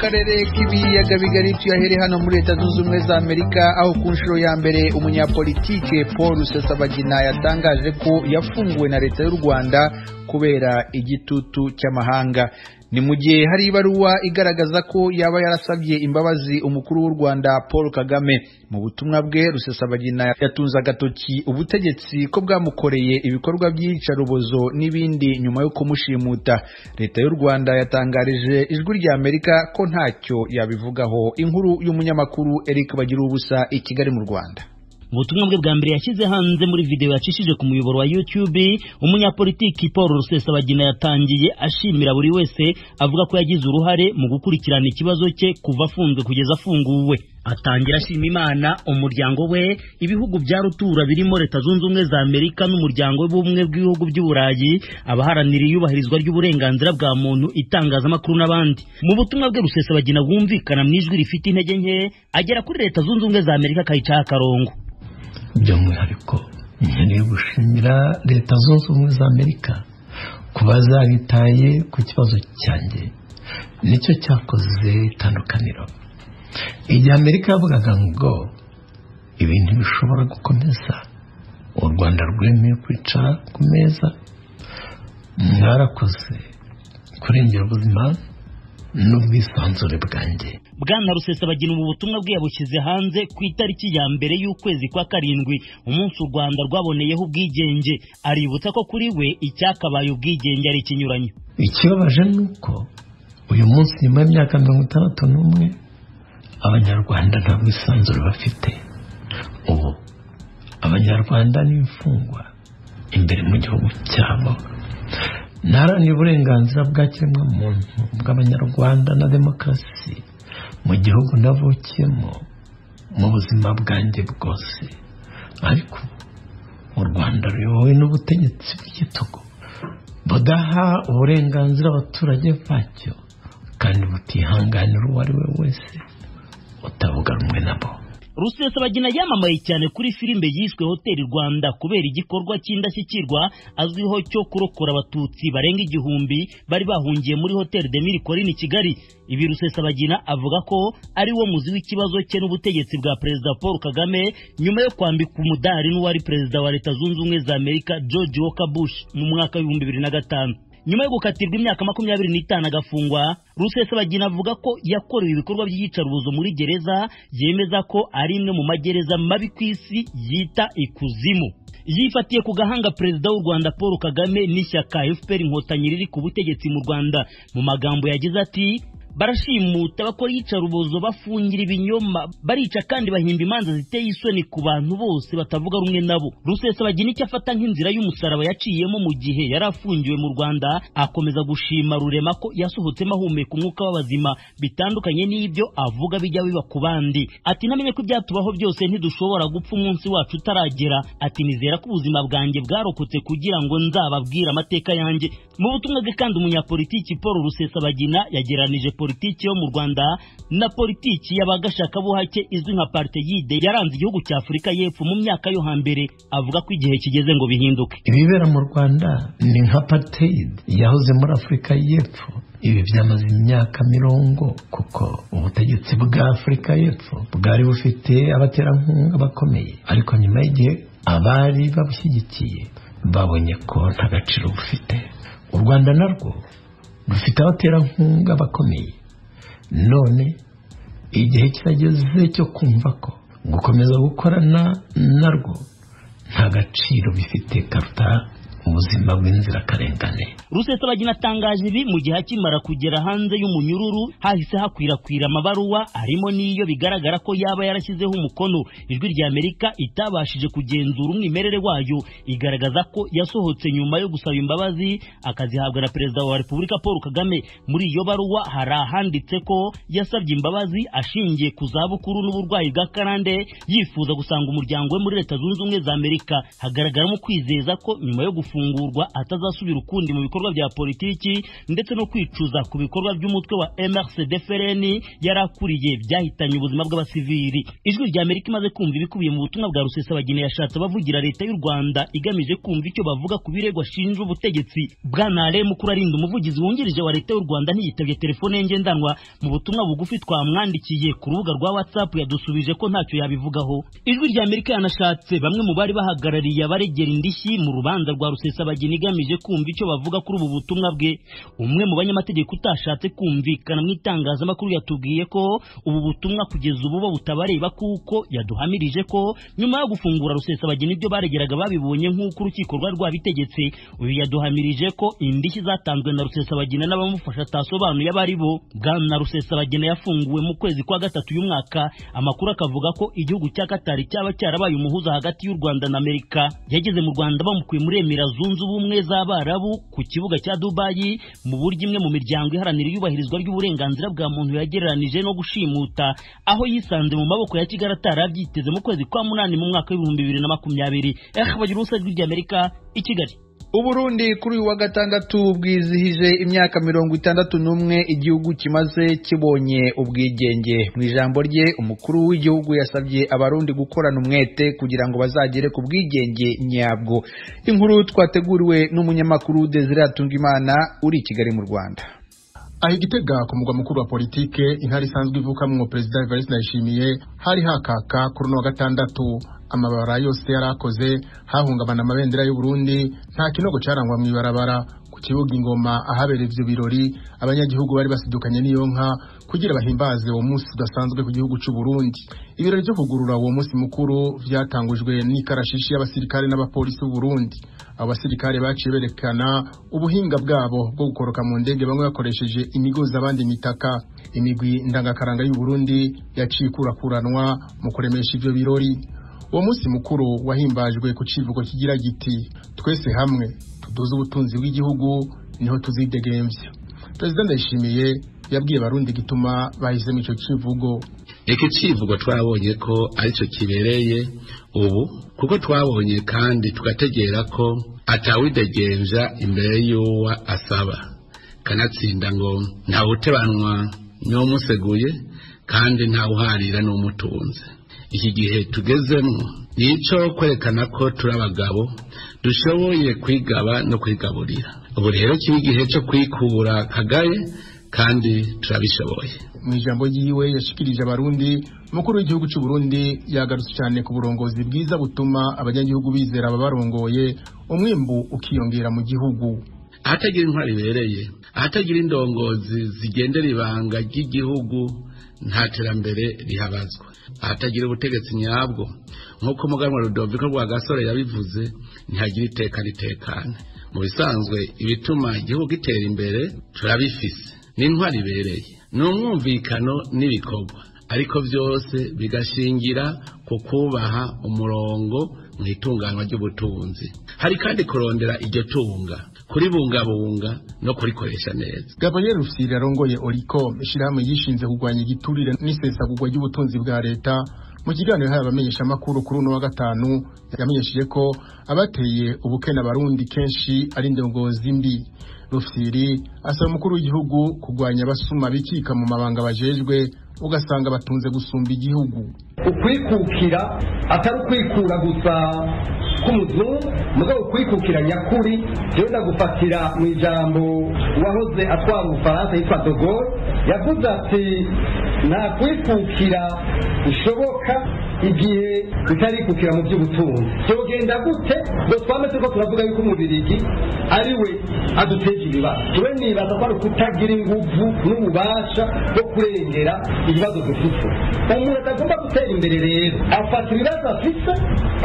Karere k'ibiyaga bigari tuyahere hano muri Leta Zunze Ubumwe za Amerika, aho ku nshuro ya mbere umunyapolitike Paul Rusesabagina yatangaje ko yafunguwe na Leta y'u Rwanda kubera igitutu cy'amahanga. Ni mu gihe hari ibaruwa igaragaza ko yaba yarasabye imbabazi umukuru w'u Rwanda Paul Kagame. Mu butumwa bwe, Rusesabagina yatunze agatoki ubutegetsi ko bwamukoreye ibikorwa by'iyicarubozo n'ibindi nyuma yo kumushimuta. Leta y'u Rwanda yatangarije Ijwi rya Amerika ko ntacyo yabivugaho. Inkuru y'umunyamakuru Eric Bagiruwubusa i Kigali mu Rwanda. Ubutumwa bwe bwa mbere yashyize hanze muri video yacishije ku muyoboro wa YouTube, umunyapolitiki Paul Rusesabagina yatangiye ashimira buri wese, avuga ko yagize uruhare mu gukurikirana ikibazo cye kuva afunzwe kugeza afunguwe. Atangira ashima Imana, umuryango we, ibihugu bya rutura birimo Leta Zunze Ubumwe za Amerika n'umuryango w'ubumwe bw'ibihugu by'Uburayi, abaharanira iyubahirizwa ry'uburenganzira bwa muntu, itangazamakuru n'abandi. Mu butumwa bwe, Rusesabagina bwumvikana mu ijwi rifite intege nke, agera kuri Leta Zunze Ubumwe za Amerika akayicaho akarongo. By'umwihariko nkeneye gushimira Leta Zunze Ubumwe za Amerika kuba zaritaye ku kibazo cyanjye, nicyo cyakoze itandukaniro. Igihe Amerika yavugaga ngo ibintu bishobora gukomeza, u Rwanda rwemeye kwicara ku meza. Mwarakoze kurengera ubuzima n'ubwisanzure bwanjye. Bwana Rusesabagina ubu butumwa bwe yabushyize hanze ku itariki ya 1 y'ukwezi kwa 7, umunsi u Rwanda rwaboneyeho ubwigenge. Aributsa ko kuri we icyakabaye ubwigenge ari ikinyuranyo. Ikibabaje ni uko uyu munsi nyuma y'imyaka 61 Abanyarwanda nta bwisanzure bafite. Ubu Abanyarwanda ni imfungwa imbere mu gihugu cyabo. Naharanira uburenganzira bwa kiremwamuntu bw'Abanyarwanda na demokarasi mu gihugu navukiyemo mu buzima bwanjye bwose, ariko u Rwanda ruyobowe n'ubutegetsi bw'igitugu budaha uburenganzira abaturage bacyo kandi butihanganira uwo ari we wese utavuga rumwe nabo. Rusesabagina yamamaye cyane kuri filime yiswe Hotel Rwanda kubera igikorwa cy'indashyikirwa azwiho cyo kurokora abatutsi barenga 1000 bari bahungiye muri Hotel de Mille Collines Kigali. Ibi Rusesabagina avuga ko ari wo muzi w'ikibazo cye n'ubutegetsi bwa Perezida Paul Kagame nyuma yo kwambika umudari n'uwari Perezida wa Leta Zunze Ubumwe za Amerika George Walker Bush mu mwaka wa 2005. Nyuma yo gukatirwa imyaka 25 agafungwa, Rusesabagina avuga ko yakorewe ibikorwa by'iyicarubozo muri gereza, yemeza ko ari imwe mu magereza mabi ku isi yita ikuzimu. Yifatiye ku gahanga Perezida w'u Rwanda Paul Kagame n'ishyaka FPR Inkotanyi riri ku butegetsi mu Rwanda. Mu magambo yagize ati: barashimuta, bakora iyicarubozo, bafungira ibinyoma, barica kandi bahimba imanza ziteye isoni ku bantu bose batavuga rumwe nabo. Rusesabagina icyo afata nk'inzira y'umusaraba yaciyemo mu gihe yari afungiwe mu Rwanda, akomeza gushima Rurema ko yasohotsemo ahumeka umwuka w'abazima, bitandukanye n'ibyo avuga bijya biba ku bandi. Ati: namenye ko ibyatubaho byose ntidushobora gupfa umunsi wacu utaragera. Ati: nizera ko ubuzima bwanjye bwarokotse kugira ngo nzababwire amateka yanjye. Mu butumwa bwe kandi, umunyapolitiki Paul Rusesabagina yagereranije politiki yo mu Rwanda na politiki y'abagashakabuhake izwi nka apartheid yaranze igihugu cya Afurika y'Epfo mu myaka yo hambere, avuga ko igihe kigeze ngo bihinduke. Ibibera mu Rwanda ni nka apartheid yahoze muri Afurika y'Epfo. Ibi byamaze imyaka 40 kuko ubutegetsi bwa Afurika y'Epfo bwari bufite abaterankunga bakomeye, ariko nyuma y'igihe abari babushyigikiye babonye ko nta gaciro bufite. U Rwanda narwo rufite abaterankunga bakomeye, none igihe kirageze cyo kumva ko gukomeza gukorana narwo nta gaciro bifite karuta ubuzima bw'inzirakarengane. Rusesabagina atangaje ibi mu gihe akimara kugera hanze y'umunyururu hahise hakwirakwira amabaruwa arimo n'iyo bigaragara ko yaba yarashyizeho umukono. Ijwi rya Amerika itabashije kugenzura umwimerere wayo, igaragaza ko yasohotse nyuma yo gusaba imbabazi akazihabwa na Perezida wa Repubulika Paul Kagame. Muri iyo baruwa hari ahanditse ko yasabye imbabazi ashingiye ku zabukuru n'uburwayi bwa karande, yifuza gusanga umuryango we muri Leta Zunze Ubumwe za Amerika. Hagaragaramo kwizeza ko nyuma yo gufunga gufungurwa atazasubira ukundi mu bikorwa bya politiki, ndetse no kwicuza ku bikorwa by'umutwe wa MRCD-FLN yarakuriye byahitanye ubuzima bw'abasivili. Ijwi rya Amerika imaze kumva ibikubiye mu butumwa bwa Rusesabagina yashatse abavugira leta y'u Rwanda igamije kumva icyo bavuga ku birego ashinja ubutegetsi. Bwana Alain Mukurarinda, umuvugizi wungirije wa leta y'u Rwanda, ntiyitabye telefone ye ngendanwa. Mu butumwa bugufi twamwandikiye ku rubuga rwa WhatsApp yadusubije ko ntacyo yabivugaho. Ijwi rya Amerika yanashatse bamwe mu bari bahagarariye abaregera indishyi mu rubanza rwa Rusesabagina igamije kumva icyo bavuga kuri ubu butumwa bwe. Umwe mu banyamategeko utashatse kumvikana mu itangazamakuru yatubwiye ko ubu butumwa kugeza ubu bo butabareba, kuko yaduhamirije ko nyuma yo gufungura Rusesabagina ibyo baregeraga babibonye nk'uko urukiko rwari rwabitegetse. Uyu yaduhamirije ko indishyi zatanzwe na Rusesabagina n'abamufasha atasobanuye abari bo. Bwana Rusesabagina yafunguwe mu kwezi kwa gatatu y'umwaka, amakuru akavuga ko igihugu cya Qatar cyaba cyarabaye umuhuza hagati y'u Rwanda na Amerika. Yageze mu Rwanda bamukuye muri Emira Zunze Ubumwe z'Abarabu ku kibuga cya Dubai, mu buryo imwe mu miryango iharanira iyubahirizwa ry'uburenganzira bwa muntu yagereranije no gushimuta, aho yisanze mu maboko ya Kigali atarabyiteze mu kwezi kwa munani mu mwaka w'ibihumbi 2020. Bagira ubusa rw'Ijwi Amerika i Kigali. Uburundi kuri uyu wa gatandatu bwizihije imyaka 61 igihugu kimaze kibonye ubwigenge. Mu ijambo rye umukuru w'igihugu yasabye abarundi gukorana umwete kugira ngo bazagere ku bwigenge nyabwo. Inkuru twateguriwe n'umunyamakuru Desire Hatungimana uri i Kigali mu Rwanda. Aho Igitega ku mugwa mukuru wa politike intara isanzwe ivukamwo Perezida Evariste Ndayishimiye hari hakaka kuri uno wa gatandatu. Amabara yose yarakoze, hahungabana amabendera y'u Burundi, nta kinogo carangwa mw'ibarabara. Ku kibuga Ingoma ahabereye ivyo birori, abanyagihugu bari basidukanye n'iyo nka kugira bahimbaze uwo munsi udasanzwe ku gihugu c'u Burundi. Ibirori vyo kugurura uwo munsi mukuru vyatangujwe n'ikarashishi y'abasirikare n'abapolisi b'u Burundi. Abo basirikare baciye berekana ubuhinga bwabo bwo gukoroka mu ndege, bamwe bakoresheje imigozi abandi imitaka. Imigwi ndangakaranga y'u Burundi yaciye ikurakuranwa mu kuremesha ivyo birori. Uwo munsi mukuru wahimbajwe ku civugo kigira giti: twese hamwe tuduze ubutunzi bw'igihugu niho tuzidegemvya. Perezida Ndayishimiye yabwiye abarundi gituma bahisemo ico civugo. Iki civugo twabonye ko arico kibereye ubu, kuko twabonye kandi tugategera ko atawidegemvya imbere y'uwa asaba, kanatsinda ngo ntawutebanwa n'uwumuseguye kandi ntawuharira n'umutunze. Iki gihe tugezemo nico kwerekana ko turi abagabo dushoboye kwigaba no kwigaburira. Ubu rero kiba igihe cyo kwikura kagaye kandi turabishoboye. Mu ijambo ryiwe yashikirije abarundi, umukuru w'igihugu cy'u Burundi yagarutse cyane ku burongozi bwiza butuma abanyagihugu bizera ababarongoye, umwimbu ukiyongera mu gihugu. Ahatagira intwari ibereye, ahatagira indongozi zigendera ibanga ry'igihugu, nta terambere rihabazwa. Ahatagira ubutegetsi nyabwo, nk'uko Muganwa Rudoviko Rwagasore yabivuze, ntihagira iteka ritekane. Mu bisanzwe ibituma igihugu gitera imbere turabifise, n'intwari ibereye, ni umwumvikano n'ibikorwa, ariko byose bigashingira ku kubaha umurongo mu itunganywa ry'ubutunzi. Hari kandi kurondera iryo tunga, kuribungabunga no kurikoresha neza. Gabriel Rufyiri arongoye Oricom, ishirahamwe yishinze kurwanya igiturire n'isesagurwa ry'ubutunzi bwa leta, mu kiganiro yahaye abamenyeshamakuru kuri uno wa gatanu yamenyesheje ko abateye ubukene abarundi kenshi ari indongozi mbi. Rufyiri asaba umukuru w'igihugu kurwanya abasuma bikika mu mabanga bajejwe, ugasanga batunze gusumba igihugu. Ukwikukira atari ukwikura gusa k'umuzungu, mugabo ukwikukira nyakuri. Jewe ndagufatira mu ijambo uwahoze atwara Ubufaransa yitwa De Gaulle yavuze ati: nta kwikukira bishoboka igihe utarikukira mu by'ubutunzi. Byogenda gute ngo twame turiko turavuga yuko umubirigi ari we aduteje ibibazo? Jewe nibaza ko ari ukutagira inguvu n'ububasha bwo kurengera ibibazo dufite. Umuntu atagomba gutera imbere rero afata ibibazo afise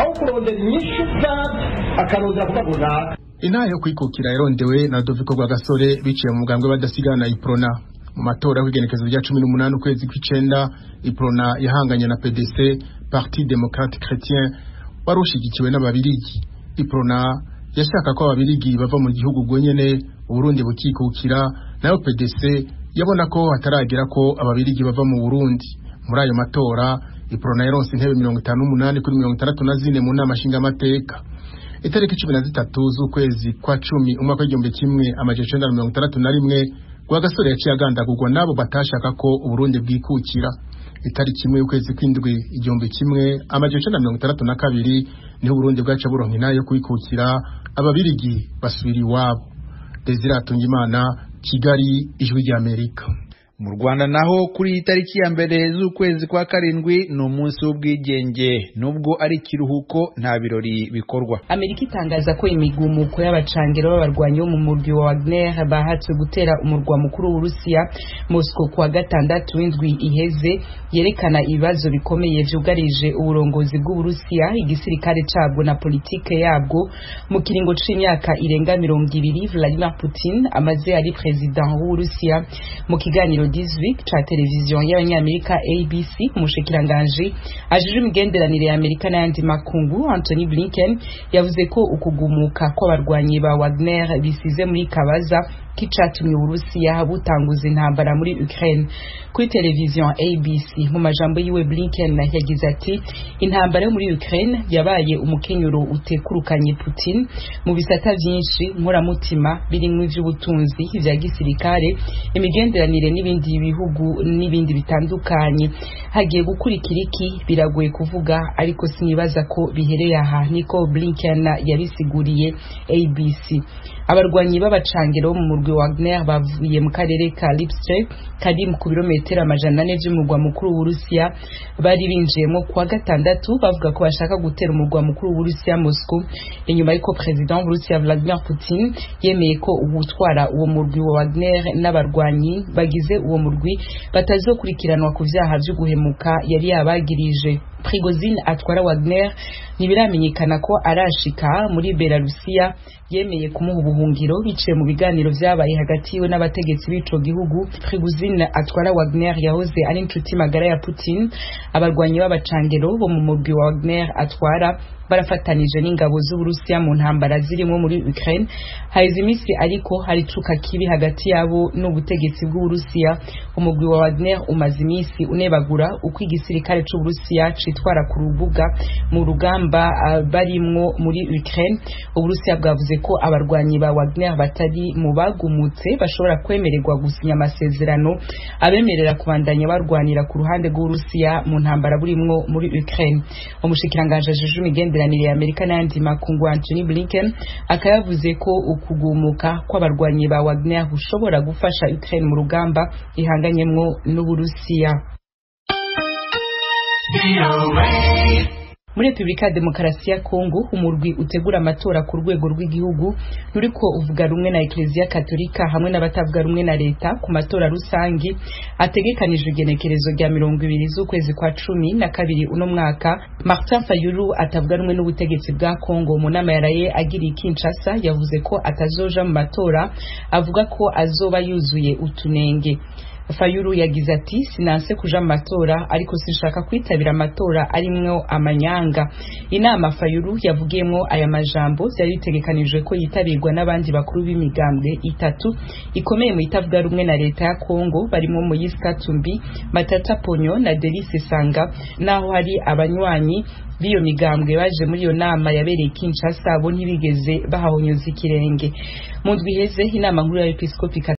aho kurondera inyishu zabyo akarondera kuvuga ngo naka. Intara yo kwikukira yarondewe na Rudoviko Rwagasore biciye mu mugambwe badasigana Iprona. Mu matora y'Igenekerezo rya 18 ukwezi kw'icenda, Iprona yahanganye na PDC, Parti Démocrate Chrétien, wari ushigikiwe n'ababirigi. Iprona yashaka ko ababirigi bava mu gihugu ubwo nyene Uburundi bukikukira, nayo PDC yabona ko hataragera ko ababirigi bava mu Burundi. Muri ayo matora Iprona yaronse intebe 58 kuri 64 mu nama nshingamateka. Itariki 13 z'ukwezi kwa 10 umwaka w'1961 Rwagasore yaciye agandagurwa nabo batashaka ko Uburundi bwikukira. Itariki 1 y'ukwezi kw'indwi 1962 niho Uburundi bwaca buronka intahe yo kwikukira, ababirigi basubira iwabo. Desire Hatungimana, Kigali, Ijwi ry'Amerika. Mu Rwanda naho kuri iyi tariki ya 1 z'ukwezi kwa 7 ni umunsi w'ubwigenge, nubwo ari ikiruhuko nta birori bikorwa. Amerika itangaza ko imigumuko y'abacangero b'abarwanyi bo mu murwi wa Wagner bahatswe gutera umurwa mukuru w'Uburusiya Moscow kuwa gatandatu w'indwi iheze yerekana ibibazo bikomeye vyugarije uburongozi bw'Uburusiya, igisirikare cabwo na politike yabwo mu kiringo c'imyaka irenga 20 Vladimir Putin amaze ari president w'Uburusiya. Mu kiganiro This Week ca televiziyo y'abanyamerika ABC, umushikiranganji ajejwe imigenderanire ya Amerika n'ayandi makungu Anthony Blinken yavuze ko ukugumuka kw'abarwanyi ba Wagner bisize muri kabaza kicatumye Uburusiya butanguza intambara muri Ukraine. Kuri televiziyo ABC, mu majambo yiwe, Blinken yagize ati: "Intambara yo muri Ukraine yabaye umukenyuro utekurukanye Putin mu bisata vyinshi nkoramutima birimwo ivy'ubutunzi, ivya gisirikare, imigenderanire n'ibindi bihugu n'ibindi bitandukanye. Hagiye gukurikira iki biragoye kuvuga, ariko sinibaza ko bihereye aha," niko Blinken yabisiguriye ABC. Abarwanyi b'abacangero mu murwi Wagner bavuye mu karere ka Lipetsk kari ku birometero 400 vy'umurwa mukuru w'Uburusiya bari binjiyemo kuwa gatandatu, bavuga ko bashaka gutera umurwa mukuru w'Uburusiya Moscow, inyuma y'uko president w'Uburusiya Vladimir Putin yemeye ko uwutwara uwo murwi wa Wagner n'abarwanyi bagize uwo murwi batazokurikiranwa ku vyaha vyo guhemuka yari yabagirije. Prigozhin atwara Wagner ntibiramenyekana ko arashika muri Belarusiya yemeye kumuha ubuhungiro biciye mu biganiro vyabaye hagati yiwe n'abategetsi b'ico gihugu. Prigozhin atwara Wagner yahoze ari inshuti magara ya Putin. Abarwanyi b'abacangero bo mu murwi wa Wagner atwara barafatanije n'ingabo z'Uburusiya mu ntambara zirimo muri Ukraine. Haize imisi ariko hari cuka kibi hagati yabo n'ubutegetsi bw'Uburusiya. Umugwi wa Wagner umaze imisi unebagura uko igisirikare c'Uburusiya citwara ku rubuga mu rugamba barimwo muri Ukraine. Uburusiya bwavuze ko abarwanyi ba Wagner batari mu bagumutse bashobora kwemererwa gusinya amasezerano abemerera kubandanya barwanira ku ruhande rw'Uburusiya mu ntambara burimwo muri Ukraine. Umushikiranganji ajejwe imigenderanire ya Amerika n'ayandi makungu Anthony Blinken akayavuze ko ukugumuka kw'abarwanyi ba Wagner gushobora gufasha Ukraine mu rugamba ihanganyemwo n'Uburusiya. Muri Republika ya Demokarasi ya Kongo, umurwi utegura amatora ku rwego rw'igihugu nuriko uvuga rumwe na Ecclesia Katolika hamwe n'abatavuga rumwe na leta ku matora rusangi ategekanijwe igenekerezo rya 20 z'ukwezi kwa 12 uno mwaka. Martin Fayulu atavuga rumwe n'ubutegetsi bwa Kongo mu nama yaraye agiriye Kinshasa yavuze ko atazoja mu matora, avuga ko azoba yuzuye utunenge. Fayulu yagize ati: "Sinanse kuja mu matora, ariko sinshaka kwitabira amatora arimwo amanyanga." Inama Fayulu yavugiyemwo aya majambo vyari bitegekanijwe ko yitabirwa n'abandi bakuru b'imigambwe itatu ikomeye mu itavuga rumwe na leta ya Kongo, barimo Moise Katumbi, Matata Ponyo na Delice Sanga. Naho hari abanywanyi b'iyo migambwe baje muri iyo nama yabereye Kinshasa, bo ntibigeze bahahonyoza ikirenge. Mu ndwi iheze, inama nkuru ya Episkopi